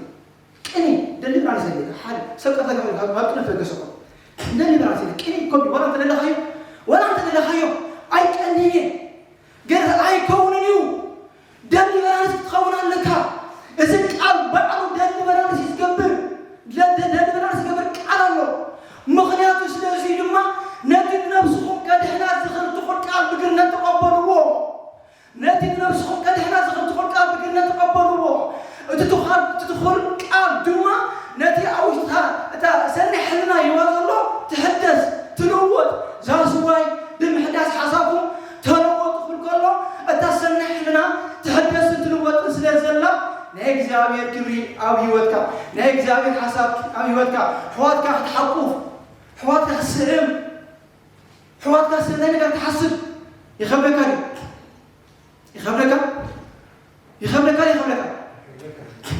ቅኒ ደሊቨራንስ እዩ። ሓደ ሰብ ቀጥታ ካብ፣ ካብ ቅነ ተገሰቆ። ደሊቨራንስ እዩ። ቅኒ ኮቢ ወላ እንተ ደለኻዮ፣ ወላ እንተ ደለኻዮ፣ ኣይቀንየ። ገለ ኣይከውንን እዩ። ደሊቨራንስ ክትኸውን ኣለካ። እዚ ቃል ባዕሉ ደሊቨራንስ እዩ ዝገብር። ለ-፣ ደ-፣ ደሊቨራንስ ዝገብር ቃል ኣሎ። ምኽንያቱ ስለዚ ድማ ነቲ ንነብስኹም ከድሕና ዝኽእል ትኹል ቃል ብግርነት ተቐበልዎ። ነቲ ንነብስኹም ከድሕና ዝኽእል ትኹል ቃል ብግርነት ተቐበልዎ። እቲ ትኹል፣ እቲ ትኹል ቃል ድማ ነቲ ኣብ ውሽጥኻ እታ ሰናይ ሕልና ይዋ ዘሎ ትሕደስ፣ ትልወጥ። ዛስዋይ ብምሕዳስ ሓሳብኩም ተለወጡ ክብል ከሎ፣ እታ ሰናይ ሕልና ትሕደስን ትልወጥን ስለ ዘላ፣ ናይ እግዚኣብሔር ክብሪ ኣብ ህይወትካ፣ ናይ እግዚኣብሔር ሓሳብ ኣብ ህይወትካ፣ ኣሕዋትካ ክትሓቁፍ፣ ኣሕዋትካ ክትስዕም፣ ኣሕዋትካ ስለ እንታይ ነገር ትሓስብ? ይኸብደካ ድዩ? ይኸብደካ? ይኸብደካ፣ ይኸብደካ?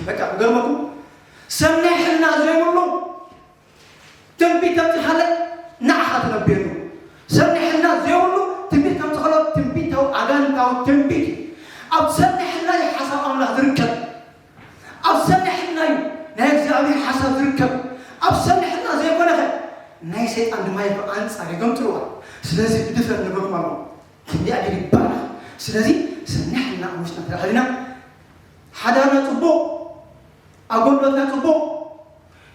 በቃ፣ ክገርመኩም፣ ሰናይ ሕልና ዘይብሉ ትንቢት ተምጽኻለ፣ ንዓኻ ትነብየሉ። ሰናይ ሕልና ዘይብሉ ትንቢት ከምጽኸሎ፣ ትንቢታዊ፣ ኣጋንንታዊ ትንቢት እዩ። ኣብ ሰናይ ሕልና እዩ ሓሳብ ኣምላኽ ዝርከብ። ኣብ ሰናይ ሕልና እዩ ናይ እግዚኣብሔር ሓሳብ ዝርከብ። ኣብ ሰናይ ሕልና ዘይኮነኸ፣ ናይ ሰይጣን ድማ ይኸ ኣንጻር ይገምጥልዋ። ስለዚ ብድፍረት ንብረኩም ኣለኹ። እግዚኣብሔር ይባረኽ። ስለዚ ሰናይ ሕልና ኣብ ውሽጥና ተላዕልና፣ ሓዳርና ጽቡቕ፣ ኣገልግሎትና ጽቡቕ፣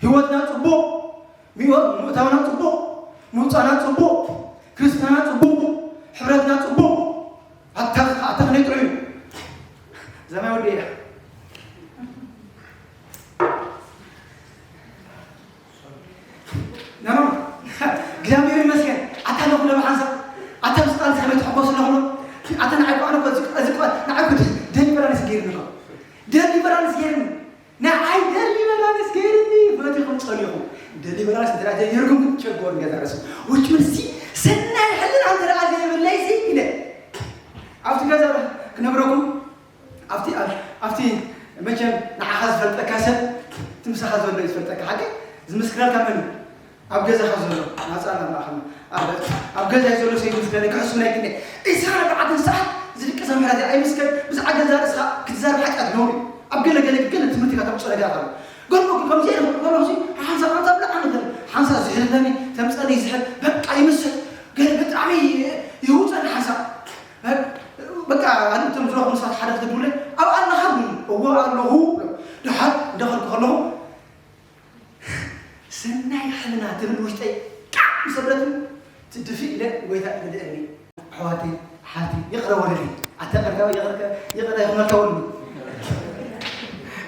ህይወትና ጽቡቕ፣ ምእታውና ጽቡቕ፣ ምውጻና ጽቡቕ፣ ክርስትናና ጽቡቕ፣ ሕብረትና ጽቡቕ። ኣታ ኣታ ክንደይ ጥዑይ እዩ። ዘማይ ወዲ እያ። ኖ፣ ኖ። እግዚኣብሔር ይመስገን። ኣታ ኣለኹ ዶ ብሓንሳብ? ኣታ ምስ ቃል ሰማይ ትሕጎስ ኣለኹ ዶ? ኣታ ንዓይ እኮ፣ ኣነ እኮ፣ እዚ፣ እዚ እኮ፣ ንዓይ እኮ ደሊቨራንስ ገይርኒ እኮ። ደሊቨራንስ ገይርኒ። ንዓይ ደሊቨራንስ ገይርኒ። ፈቲኹም ጸሊኹም። ደሊቨራንስ እንተ ደኣ ዘይገይርኩም ግን ቸገሩ ገዛ ርእሲ። ውጭ ምንሲ ሰናይ ሕልና እንተ ደኣ ዘይብለይሲ ኢለ። ኣብቲ ገዛ ክነግረኩም ኣብቲ፣ ኣብ-፣ ኣብቲ መቸም ንዓኻ ዝፈልጠካ ሰብ፣ እቲ ምሳኻ ዘሎ እዩ ዝፈልጠካ። ሓቂ ዝምስክረልካ መን እዩ? ኣብ ገዛኻ ዘሎ፣ ናጻ ማእኸል፣ ኣብ፣ ኣብ ገዛ ዘሎ ሰብ ይምስክረኒ፣ ክሕሱ ናይ ግነ። ዒስራን ኣርባዕተን ሰዓት ዝድቅስ ኣብ ምሕረት ኣይምስከር፣ ብዛዕባ ገዛ ርእስኻ ክትዛረብ ሓጢኣት ነውሪ እዩ። ኣብ ገለ ገለ ግን ገለ ትምህርቲ ኢኻ ተምጽኦ ነገር ኣሎ። ገርሞ ግን ከምዚ ኢለ ክብል ከለኹ፣ ሓንሳብ፣ ሓንሳብ ብላዕ ነገር፣ ሓንሳብ ዝሕለኒ፣ ተምጸኒ ዝሕል፣ በቃ ይምስል። ገለ ብጣዕሚ ይውጸኒ ሓንሳብ። በቃ፣ ኣንቱም ዝረኽቡ ሰባት ሓደ ክትብሉለይ፣ ኣብ ኣለኻ? እወ ኣለኹ። ድሓር እንዳኸድኩ ከለኹ፣ ሰናይ ሕልና ትብል ውሽጠይ ቃዕ ምስ በለትኒ፣ ትድፊ ኢለ፣ ጎይታ ረድኤኒ። ኣሕዋተይ፣ ሓፍቲ፣ ይቕረ በሉለይ። ኣታ ይቕረ፣ ይቕረ፣ ይቕረ ይኹነልካ ወዲ።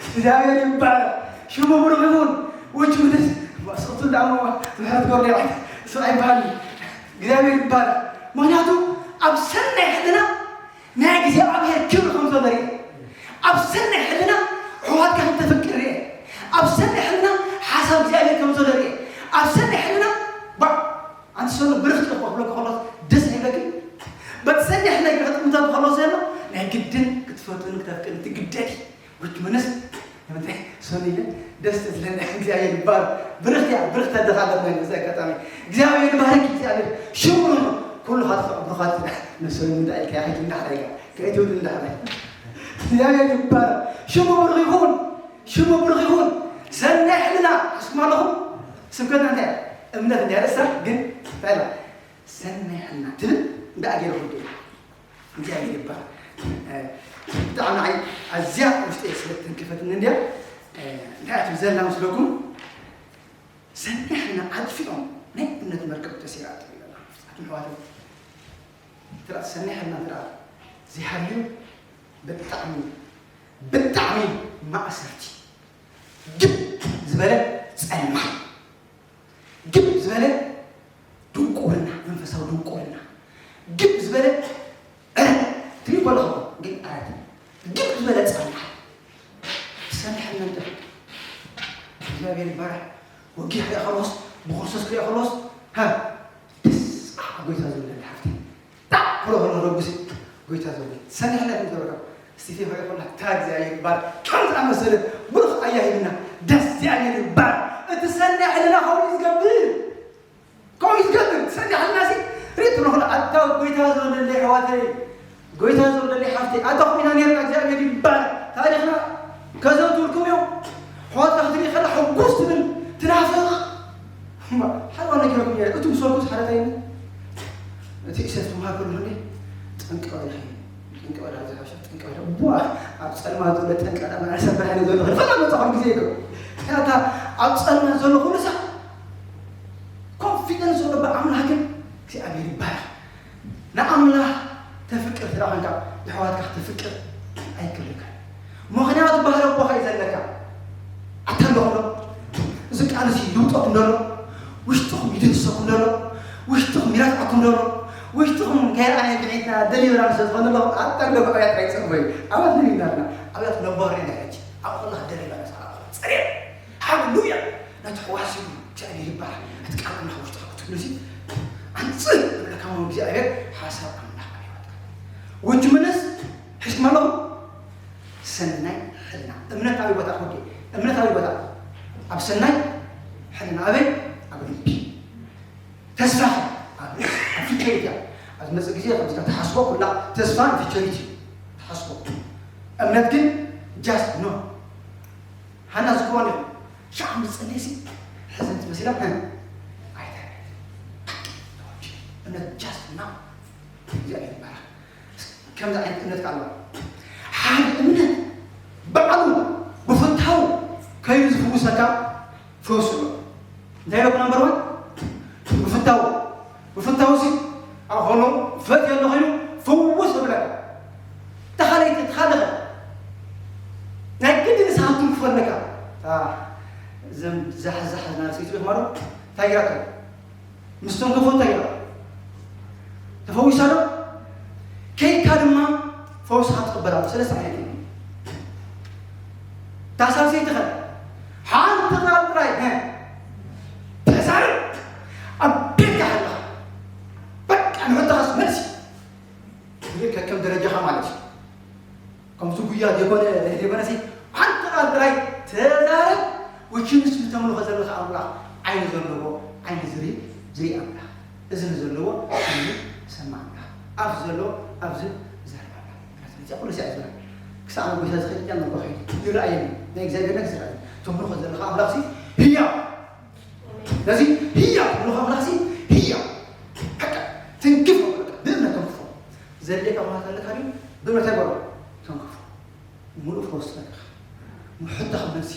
እግዚኣብሔር ይባረክ። ሽሙ ብሩክ ይኹን። ውጭ ምድር፣ ስቕቱ እንዳሞ፣ ምሕረት ጎርዴ፣ እሱ ኣይበሃል። እግዚኣብሔር ይባረክ። ምክንያቱ፣ ኣብ ሰናይ ሕልና ናይ እግዚኣብሔር ክብሪ ከም ዘሎ ርኤ። ኣብ ሰናይ ሕልና ኣሕዋትካ ከም ተፍቅር ርኤ። ኣብ ሰናይ ሕልና ሓሳብ እግዚኣብሔር ከም ዘሎ ርኤ። ኣብ ሰናይ ሕልና፣ ባ-፣ ኣንቲ ሰኑ ብርኽቲ እኮ ክብለካ ከሎ ደስ ኣይብለክን? በቲ ሰናይ ሕልና ግብረ ጥምታት ከሎ ዘሎ ናይ ግድን ክትፈትውን ክተፍቅርን ትግደድ። ውጭ ምንስ ሰኑ ኢለ ደስ ትብለኒ። እግዚኣብሔር ይባረክ። ብርኽቲ እያ፣ ብርኽቲ ኣለና። በዚ ኣጋጣሚ እግዚኣብሔር ይባረክ። እግዚኣብሔር ሽሙ ነው። ኩሉ ኻትካ ብሩኻት ኢና። ንሰኑ እንዳኢልካ፣ ከይትውል እንዳሕራይካ፣ ከይትውል እንዳሕራይ። እግዚኣብሔር ይባረክ። ሽሙ ብሩኽ ይኹን። ሽሙ ብሩኽ ይኹን። ሰናይ ሕልና እስኩም ኣለኹም። ስብከትና እንታይ እምነት እንታይ ርእሳ ግን እንታይ ኢላ ሰናይ ሕልና ትብል እንዳ ኣገይረ ሁሉ እግዚኣብሔር ይባል። ብጣዕሚ ንዓይ ኣዝያ ውሽጢ ስለ ትንክፈትኒ እንድያ። እንታይ ትብል ዘላ መስለኩም? ሰናይ ሕልና ኣጥፊኦም ናይ እምነት መርከብ ተሲራ ትብል ኣላ። ኣቱም ሕዋት ትራ ሰናይ ሕልና ትራ ዘይሃልዩ ብጣዕሚ ብጣዕሚ ማእሰርቲ ግብ ዝበለ ጸልማ ግብ ዝበለ ድንቁርና መንፈሳዊ ድንቁርና ግብ ዝበለ ትሪኢ ከለኹ ግን ኣረት ግብ ዝበለ ጸልማ ሰናይ ሕልና እንተ እግዚኣብሔር ይባረክ ወጊሕ ክሪኦ ከሎስ ብክርስቶስ ክሪኦ ከሎስ ሃ ደስ ኣሕ ጎይታ ዝብለኒ ሓፍቲ ጣዕ ክሎ ከሎ ረጉሲ ጎይታ ዝብለ ሰኒሕና ክንገብረካ ስቲፌ ሆይ ኮላ ታግ ዚኣየር ባር ከም ዝኣመሰለ ብሩኽ ኣያሂብና ደስ ዚኣየር ባር እቲ ሰኒ ሕልና ከምኡ ዝገብር ከምኡ ዝገብር ሰኒ ሕልና ሲ ሪት ንኽሎ ኣታ ጎይታ ዝብለለይ ኣሕዋተይ ጎይታ ዝብለለይ ሓፍተይ ኣታ ኮይና ነርና እግዚኣብሔር ይባል ታሪኽና ከዘንቱልኩም እዮም ኣሕዋትካ ክትርኢ ከላ ሕጉስ ትብል ትናፍቕ ሓልዋ ነጊረኩም እየ እቱ ምሰልኩስ ሓረታይ እቲ እሰት ትምሃር ከሎ እንዴ ጠንቀ ወደ ጠንቀ ወደ ኣብዚ ሓበሻ ጠንቀ ወደ ቡዋ ኣብ ጸልማ ዘሎ ጠንቀ ወደ ማለት ሰበራ ነው ዘሎ ፈላ መጣሁ ጊዜ ይገው ያታ ኣብ ጸልማ ዘሎ ሁሉ ሳ ኮንፊደንስ ዘሎ በኣምላክን እግዚኣብሔር ይባረክ ንኣምላኽ ተፍቅር ስለ ኾንካ ንኣሕዋትካ ክትፍቅር ኣይክልካን። ምኽንያቱ ባህሪ ኣቦኻ እዩ ዘለካ። ኣታ ኣለኹም ዶ? እዚ ቃል እዚ ይውጠኩም ደሎ፣ ውሽጥኹም ይድህሰኩም ደሎ፣ ውሽጥኹም ይረትዓኩም ደሎ፣ ውሽጥኹም ከይረኣየ ብዒድና ደሊቨራንስ ዝኾነ ኣለኹም ኣታ እንዶ ብዕያት ኣይጸርበዩ። ኣባት ምን ይናልና? ኣብያት ነባሪ ናይ ሕጂ ኣብ ኹላ ደሊቨራንስ ጸሬር ሃሌሉያ ነቲ ሕዋስ እዩ እግዚኣብሔር ይበሃል እቲ ቃል ኣምላኽ ውሽጥኻ ክትብሉ ሲ ኣንጽር እብለካ ሞ እግዚኣብሔር ሓሳብ ኣምላኽ ኣብ ህይወትካ ውጅምነስ ሒዝኩም ኣለኹም ሰናይ ሕልና እምነት ኣበይ ቦታ ክወዲ እምነት ኣበይ ቦታ ኣብ ሰናይ ሕልና ኣበይ ኣብ ልቢ ተስፋ ኣብ ፊቸሪቲ ኣብ ዝመፅእ ግዜ ከምዚ ተሓስቦ ኩላ ተስፋ ፊቸሪቲ ተሓስቦ እምነት ግን ጃስት ኖ ሓና ዝኮነ ሻዕ ምስ ጸለይሲ ሕዝን ትመስላ ኣይተ እምነት ጃስት ና እግዚኣብሔር ይባረክ ከምዚ ዓይነት እምነት ካልዋ ሓደ እምነት ባዕሉ ብፍታው ከይዱ ዝፍውሰካ ፈውሱ እንታይ ኢለኩም ነምበር ዋን ብፍታው ብፍታው ሲ ኣኾሎ ፈት የለ ኮይኑ ፍውስ ብለካ ተኻለይቲ ተኻለኸ ናይ ግዲ ንስኻ ትንክፎ ኣለካ እዞም ዛሕዛሕ ናርሲት ማለት እንታይ ይራከብ ምስ ተንከፎ እንታይ ይራ ተፈዊሳ ዶ ከይካ ድማ ፈውስኻ ትቕበላ ሰለስተ ዓይነት እዩ ታሳልሰይ ትኸል ሓንቲ ቃል ጥራይ ተዛረብ ኣብ ቤትካ ኣለኻ በቃ ንሕቶኻስ መልሲ ትብል ከከም ደረጃኻ ማለት እዩ ከምዚ ጉያ ዘይኮነ ዘይኮነሲ ሓንቲ ቃል ጥራይ ተዛረብ ውችንስ ምተምልኾ ዘለኻ ኣምላኽ ዓይኒ ዘለዎ ዓይኒ ዝርኢ ዝርኢ ኣምላኽ እዝኒ ዘለዎ እዝኒ ዝሰማ ኣምላኽ ኣፍ ዘለዎ ኣብዚ ዝዛረብ ኣምላኽ ስለዚያ ኩሉ ሲያ ዝብላ ክሳዕ ኣብ ጎይታ ዝኸይድ እያ መርጎ ከይድ ይረኣየኒ ናይ እግዚኣብሔር ነገር ዝረኣየኒ ተምልኾ ዘለኻ ኣምላኽ ሲ ህያው ነዚ ህያው ንኸ ኣምላኽሲ ህያው በቃ ትንክፎ በቃ ብእምነት ተንክፎ ዘድልየካ ኩነታት ኣለካ ድዩ ብእምነት ኣይበሎ ተንክፎ ሙሉእ ፈውስ ትረክብ ሕቶኻ መልሲ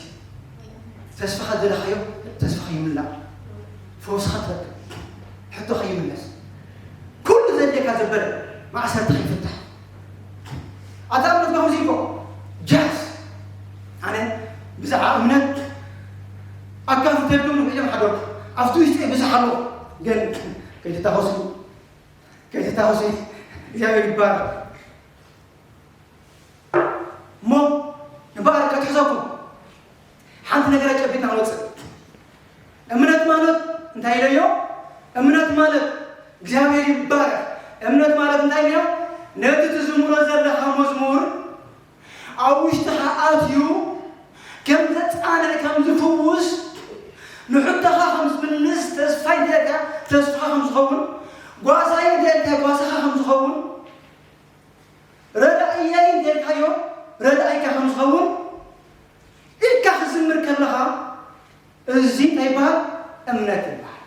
ተስፋኻ ዘለኻዮ ተስፋኻ ይምላእ ፈውስኻ ትረክብ ሕቶኻ ይምለስ ኩሉ ዘድልየካ ዘበለ ማእሰርትኻ ይፍታሕ ኣታ እምነት ከምዚ ኢልኮ ጃስ ኣነ ብዛዕባ እምነት ኣካፍተልኩም ንኽእሎም ሓደርኩ ኣብቲ ውሽጢ ብዙሕ ኣለኹ ግን ከይትታኸሱ ከይትታኸሱ እግዚኣብሔር ይባረክ እሞ ንበኣር ከትሕዘኩም ሓንቲ ነገር ኣጨቢጥና ንወፅእ እምነት ማለት እንታይ ኢለዮ እምነት ማለት እግዚኣብሔር ይባረክ እምነት ማለት እንታይ ኢለዮ ነቲ ትዝምሮ ዘለካ መዝሙር ኣብ ውሽጥኻ ኣትዩ ከም ዘፃንዕ ከም ዝፍውስ ንሕቶኻ ከም ዝምልስ ተስፋ ይደልካ ተስፋኻ ከም ዝኸውን ጓሳይ ይደልካ ጓሳኻ ከም ዝኸውን ረዳእየይ እንተልካዮ ረዳእይካ ከም ዝኸውን ኢልካ ክዝምር ከለኻ እምነት ይበሃል።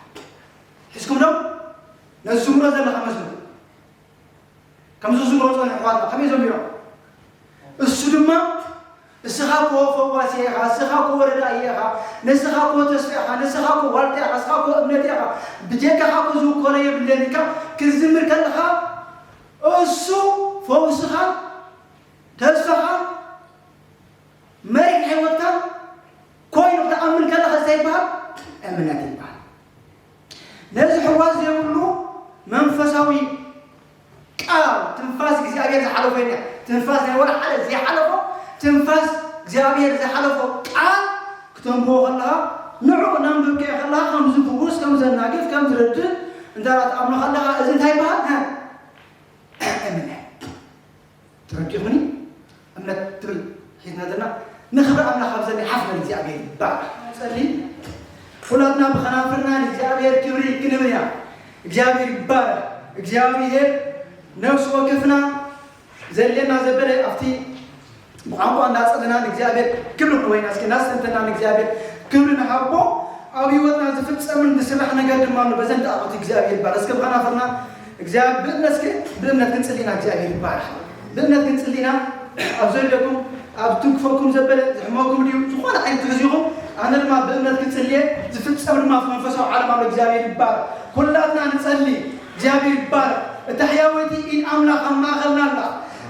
ሒዝኩም ዶ? ነዚ ዝምሮ ዘለኻ መስሉ። ከምዚ ዝምሮ ጸኒሑ ኣሕዋትና ከመይ ዘሚሮም? እሱ ድማ እስኻ እኮ ፈዋሲ ኢኻ፣ እስኻ እኮ ረዳኢ ኢኻ፣ ንስኻ እኮ ተስፋ ኢኻ፣ ንስኻ እኮ ዋልታ ኢኻ፣ እስኻ እኮ እምነት ኢኻ፣ ብጀካኻ እኮ ዝውከሎ የብለይን ኢልካ ክትዝምር ከለኻ እሱ ፈውስኻን ተስፋኻን መሪሕ ህይወትካን ኮይኑ ክትኣምን ከለኻ እንታይ ይበሃል? እምነት ይበሃል። ነዚ ሕዋስ ዘይብሉ መንፈሳዊ ቃል ትንፋስ እግዚኣብሔር ዝሓለፎ የለ። ትንፋስ ናይ ወላ ሓደ ዘይሓለፎ ትንፋስ እግዚኣብሔር ዝሓለፎ ቃል ክተንብቦ ከለኻ ንዑ እናንበብካዮ ከለኻ ከም ዝፍውስ ከም ዘናግፍ ከም ዝረድእ እንዳ ትኣምኖ ከለኻ እዚ እንታይ ይበሃል? እምነት። ተረዲኹኒ? እምነት ትብል ሒዝና ዘለና ንኽብሪ ኣምላኽ ኣብ ዘኒ ሓፍና እግዚኣብሔር ይባረኽ። ጸሊ ኩላትና ብኸናፍርና ንእግዚኣብሔር ክብሪ ክንብል ኢና። እግዚኣብሔር ይባረኽ። እግዚኣብሔር ነፍሲ ወከፍና ዘድልየና ዘበለ ኣብቲ ብቋንቋ እንዳጸለና ንእግዚኣብሔር ክብሪ ንወይና እስኪ እናስተንተና ንእግዚኣብሔር ክብሪ ንሃቦ። ኣብ ህይወትና ዝፍጸምን ዝስራሕ ነገር ድማ ኣሎ። በዘን ደቂቃት እግዚኣብሔር ይባረኽ። እስከ ብኸናፍርና እግዚኣብሔር ብእምነት እስከ ብእምነት ክንጽሊ ኢና። እግዚኣብሔር ይባረኽ። ብእምነት ክንጽሊ ኢና። ኣብ ዘለኩም ኣብ ትንክፈኩም ዘበለ ዝሕመኩም ድዩ ዝኾነ ዓይነት ትሕዚኹም ኣነ ድማ ብእምነት ክንጽልየ ዝፍጸም ድማ ኣብቲ መንፈሳዊ ዓለም ኣሎ። እግዚኣብሔር ይባረኽ። ኩላትና ንጸሊ። እግዚኣብሔር ይባረኽ። እታ ሕያወይቲ ኢድ ኣምላኽ ኣብ ማእኸልና ኣላ።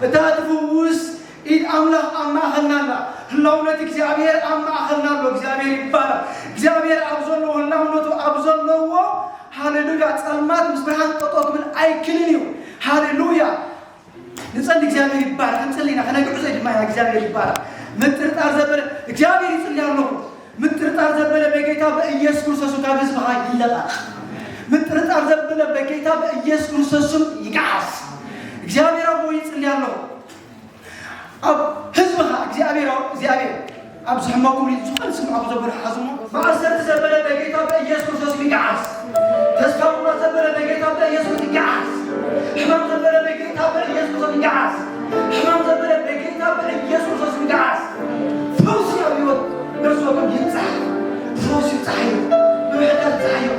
እታ ትፍውስ ኢድ ኣምላኽ ኣብ ማእኸልና ኣላ። ህላውነት እግዚኣብሔር ኣብ ማእኸልና ኣሎ። እግዚኣብሔር ይባረኽ። እግዚኣብሔር ኣብ ዘለዎ ህላውነቱ ኣብ ዘለዎ ሃሌሉያ ጸልማት ምስ ብርሃን ጠጠው ክብል ኣይክልን እዩ። ሃሌሉያ ንጸሊ እግዚኣብሔር ይባረኽ። ክንጽሊ ኢና ከነግዕዞ ድማ ኢና። እግዚኣብሔር ይባረኽ። ምጥርጣር ዘበለ እግዚኣብሔር ይጽሊ ኣለኹ። ምጥርጣር ዘበለ በጌታ በኢየሱስ ክርስቶስ ካብ ህዝብኻ ይለቐቕ። ምጥርጣር ዘበለ በጌታ በኢየሱስ ክርስቶስ ስም ይግዓዝ። እግዚኣብሔር ኣቦ ይጽሊ ኣለኹ። ኣብ ህዝብኻ እግዚኣብሔር እግዚኣብሔር ኣብ ዝሕመኩም ዝኾነ ስምዖም ዘበለ ሓዝሞ ማእሰርቲ ዘበለ በጌታ በኢየሱስ ክርስቶስ ይግዓዝ። ተስፋ ምቑራጽ ዘበለ በጌታ በኢየሱስ ይግዓዝ። ሕማም ዘበለ በጌታ በኢየሱስ ክርስቶስ ይግዓዝ። ሕማም ዘበለ በጌታ በኢየሱስ ክርስቶስ ይግዓዝ። ፈውሲ ኣብ ህይወት ነፍሲ ወከፍ ይብጻሕ። ፈውሲ ይብጻሕ እዩ። ብምሕዳስ ይብጻሕ እዩ።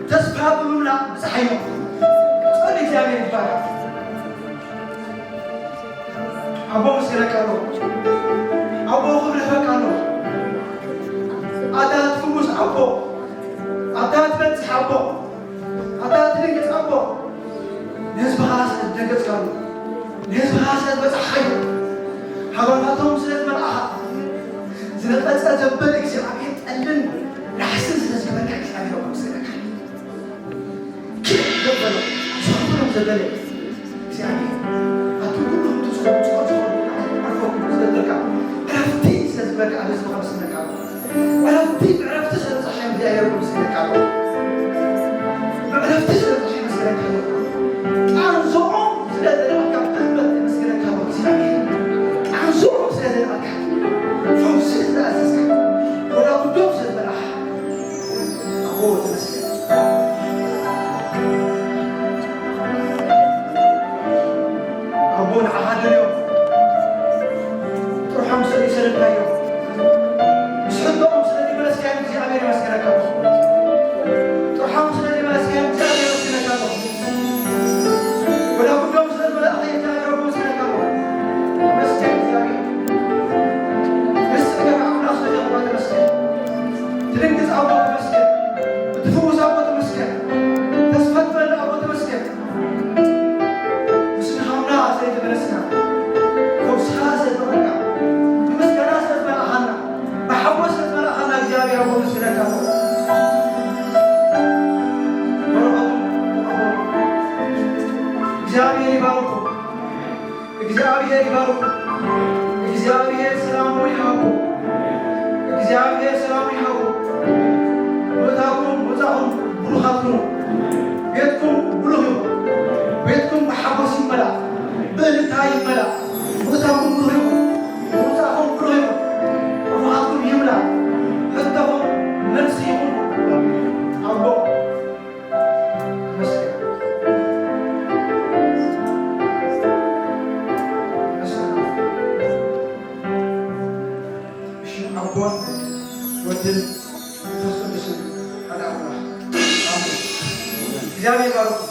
ተስፋ ብምምላእ ይብጻሕ እዩ። ጸሊ እግዚኣብሔር ይባረክ። ኣቦ መስገነካ ኣሎ። ኣቦ ክብሪ ይህበካ ኣሎ። ኣታ ትፍውስ ኣቦ፣ ኣታ ትበጽሕ ኣቦ፣ ኣታ ትድንግጽ ኣቦ፣ ንህዝብኻ ስለ ዝደንገጽካሉ፣ ንህዝብኻ ስለ ዝበጽሓዮ፣ ሃገራቶም ስለ ዝመልኣኻ፣ ዝነቐጸ ዘበለ እግዚኣብሔር ጠልን ናሕስን ስለ ዝገበርካ እግዚኣብሔር ኣቦ መስገነካ። ኪድ ዘበለ፣ ዘኽብሮም ዘበለ እግዚኣብሔር፣ ኣቲ ኩሉ ከምቲ ዝኾኑ፣ ዝኾኑ፣ ዝኾኑ፣ ዓርፎም ስለ ዝበልካ፣ ዕረፍቲ ስለ ዝበልካ፣ ኣብ ህዝብኻ መስገነካ ኣሎ። ዕረፍቲ፣ ብዕረፍቲ ስለ ዝበጽሓዮም እግዚኣብሔር ኣቦ መስገነካ ኣሎ። ብዕረፍቲ ስለ ዝበጽሓዮም መስገነካ ኣሎ። ቃንዝኦም ስለ ዘድረቕካ፣ ብእምነት መስገነካ ኣሎ እግዚኣብሔር። ቃንዝኦም ስለ ዘድረቕካ፣ ፈውሲ ስለ ኣዘዝካ፣ ወላ ጉዶም ስለ ዝበላዕካ፣ ኣቦ ተመስገን። ኣቦ ንዓኻ ደልዮም ጥርሖም ስለ ዝሰደድካዮም ምስ ሕቶኦም ስለ ዝመለስካዮም እግዚኣብሔር የመስግነካ። ጥርሖም ስለ ዝመለስካዮም እግዚኣብሔር የመስግነካ። ወላ ጉዶም ስለ ዝመላእኻ እግዚኣብሔር ኣቦ የመስግነካ። ተመስገን እግዚኣብሔር። ንስኻ ኣምላኽ ስለ ዝኾንካ ተመስገን። ትድንግጽ ኣቦ ተመስገን። እትፍውስ ኣቦ ተመስገን። ተስፋ ትመልእ ኣቦ ተመስገን። ምስጋና ስለ ተመለስና፣ ፈውስኻ ስለ ተመልካ፣ ብምስጋና ስለ ተመላእኻና፣ ብሓጎስ ስለ ተመላእኻና እግዚኣብሔር ኣቦ መስግነካ። በረኸቱ ተቐበሉ። እግዚኣብሔር ይባርኩም። እግዚኣብሔር ይባርኩም። እግዚኣብሔር ሰላሙ ይሃብኩም። እግዚኣብሔር ሰላሙ ይሃብኩም። ምእታኹም ምውጻእኹም ብሩኻት ኩኑ። ቤትኩም ብሩኽ ይኹን። ቤትኩም ብሓጎስ ይመላእ፣ ብእልልታ ይመላእ። ምእታኹም ብሩኽ ይኹን። ምውጻእኹም ብሩኽ ይኹን። ኣፉኻትኩም ይምላእ። ሕቶኹም መልሲ ይኹን። ኣቦ ተመስገን። ተመስገን። ብሽም ኣቦን ወድን መንፈስ ቅዱስን እግዚኣብሔር ይባርኩም።